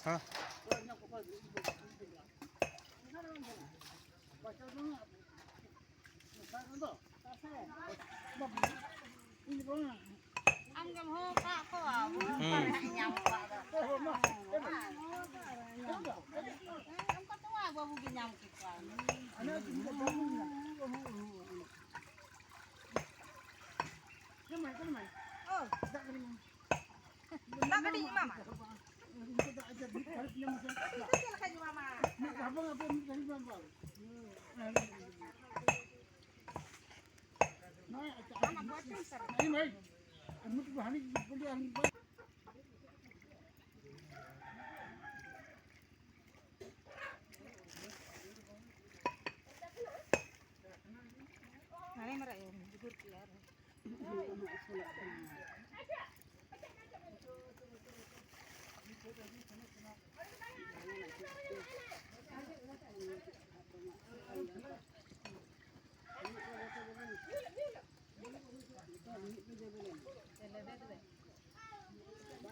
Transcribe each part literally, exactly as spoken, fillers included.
ᱦᱮᱸ᱾ ᱟᱢ ᱜᱮᱢ ᱦᱚᱦᱚ ᱠᱟᱜ ᱠᱚᱣᱟ, ᱦᱩᱸ᱾ ᱚᱠᱟᱨᱮ ᱦᱟᱸᱜ ᱤᱧ ᱧᱟᱢ ᱠᱚᱣᱟ ᱟᱫᱚ? ᱦᱮᱸ, ᱚᱱᱠᱟ ᱛᱚ ᱵᱟᱹᱵᱩ ᱜᱮ ᱧᱟᱢ ᱠᱮᱠᱚᱣᱟ᱾ ᱚ᱾ ᱫᱟᱜ ᱠᱟᱹᱴᱤᱡ ᱮᱢᱟᱢᱟ᱾ ᱪᱮᱫ ᱞᱮᱠᱟᱧ ᱮᱢᱟᱢᱟ? ᱟᱢᱟᱜ ᱵᱚᱭᱮᱥ ᱥᱟᱨᱟ᱾ ᱦᱟᱱᱮ ᱢᱟᱨᱟᱜ ᱮ ᱡᱩᱜᱩᱨ ᱠᱮᱜᱼᱟ ᱟᱨᱦᱚᱸ᱾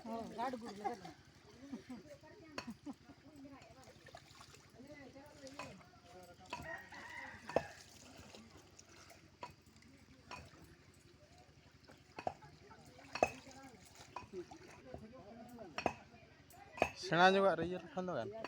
ᱦᱚᱸ, ᱜᱟᱰ ᱜᱩᱰ ᱞᱮᱠᱟ ᱫᱚ᱾ ᱥᱮᱬᱟ ᱧᱚᱜᱟᱜ ᱨᱮ ᱤᱭᱟᱹ ᱞᱮᱠᱷᱟᱱ ᱫᱚ ᱜᱟᱱᱚᱜᱼᱟ᱾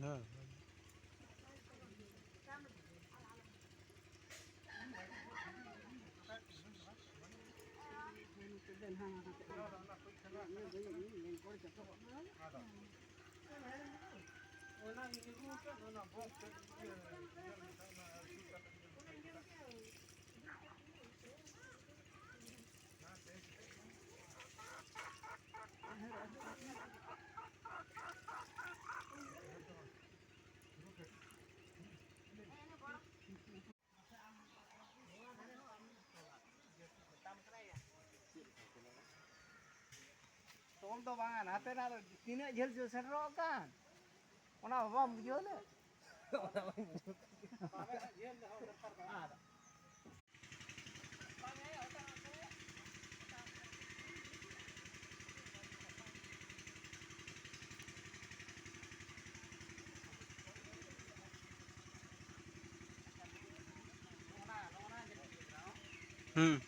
ᱦᱮᱸ᱾ ᱫᱚ ᱵᱟᱝ, ᱦᱟᱱᱛᱮ ᱱᱟᱜ ᱛᱤᱱᱟᱹᱜ ᱡᱷᱟᱹᱞ ᱪᱚ ᱥᱮᱴᱮᱨᱚᱜ ᱠᱟᱱ, ᱚᱱᱟ ᱵᱟᱢ ᱵᱩᱡᱷᱟᱹᱣ ᱞᱮ? ᱦᱩᱸ᱾